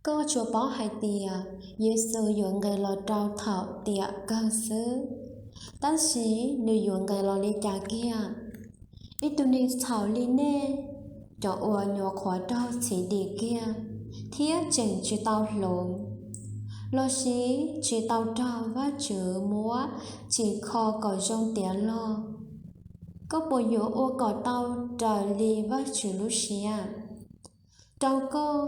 Koj tsuas paub hais tias Yexus yuav nqis los rau thaum tiam kawg xwb, tab sis nws yuav nqis los li cas kiag? Ib tug neeg txhaum li nej, cov uas nyuam qhuav raug txhiv dim kiag thiab tseem tsis tau hloov, los sis tsis tau raug Vajtswv muab tsim kho kom zoo tiav log, koj puas yuav ua kom tau raws li Vajtswv lub siab? Rau koj,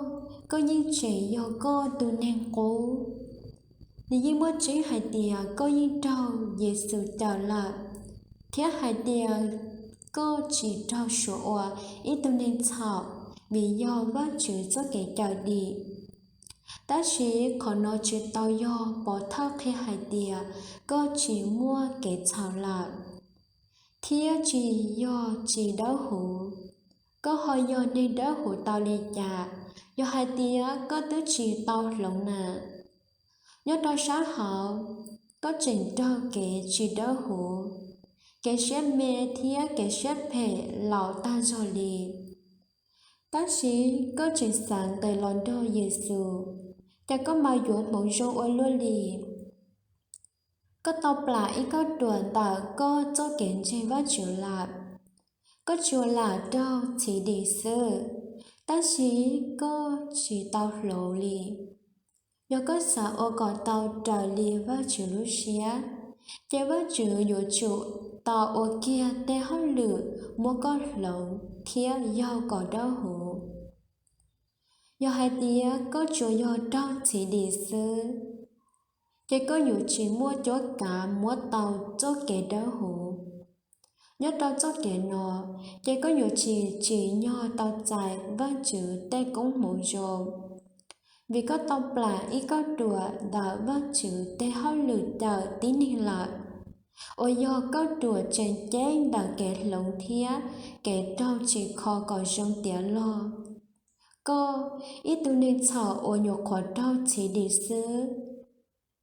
koj yeej tseem yog koj tus neeg qub. Nws yeej muaj tseeb hais tias koj yeej raug Yexus cawm lawm, thiab hais tias koj tsis raug suav ua ib tug neeg txhaum vim yog Vajtswv txoj kev cawm dim. Tab sis qhov no tsis tau yog pov thawj qhia hais tias koj tsis muaj kev txhaum lawm, thiab tsis yog tsis dawb huv. Koj ho yog neeg dawb huv tau li cas yog hais tias koj twb tsis tau hloov na? Nyob rau sab hauv, koj tseem raug kev tsis dawb huv, kev siab me thiab kev siab phem laus tag zog li. Tab sis koj tseem xav nqis los nrog Yexus, cas koj mas yuav hmoov zoo ua luaj li! Koj tau plam ib kauj ruam ntawm koj txoj kev ntseeg Vajtswv lawm. Koj tsuas lam raug txhiv dim xwb, tab sis koj tsis tau hloov li. Yog koj xav ua kom tau raws li Vajtswv lub siab, ces Vajtswv yuav tsum tau ua kiag tej hauj lwm muab koj hloov thiab yaug kom dawb huv. Yog hais tias koj tsuas yog raug txhiv dim xwb, ces koj yuav tsis muaj cuab kav muab tau txoj kev dawb huv. Nyob rau txoj kev no, ces koj yuav tsis tsim nyog tau txais Vajtswv tej koob hmoov zoo, vim koj tau plam ib kauj ruam ntawm Vajtswv tej hauj lwm cawm tib neeg lawm, uas yog kauj ruam tseem ceeb ntawm kev hloov thiab kev raug tsim kho kom zoo tiav log. Koj, ib tug neeg txhaum uas nyuam qhuav raug txhiv dim xwb,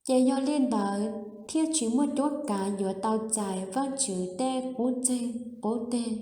ces yog li ntawd thiaj tsis muaj cuab kav yuav tau txais Vajtswv tej qub txeeg qub teg.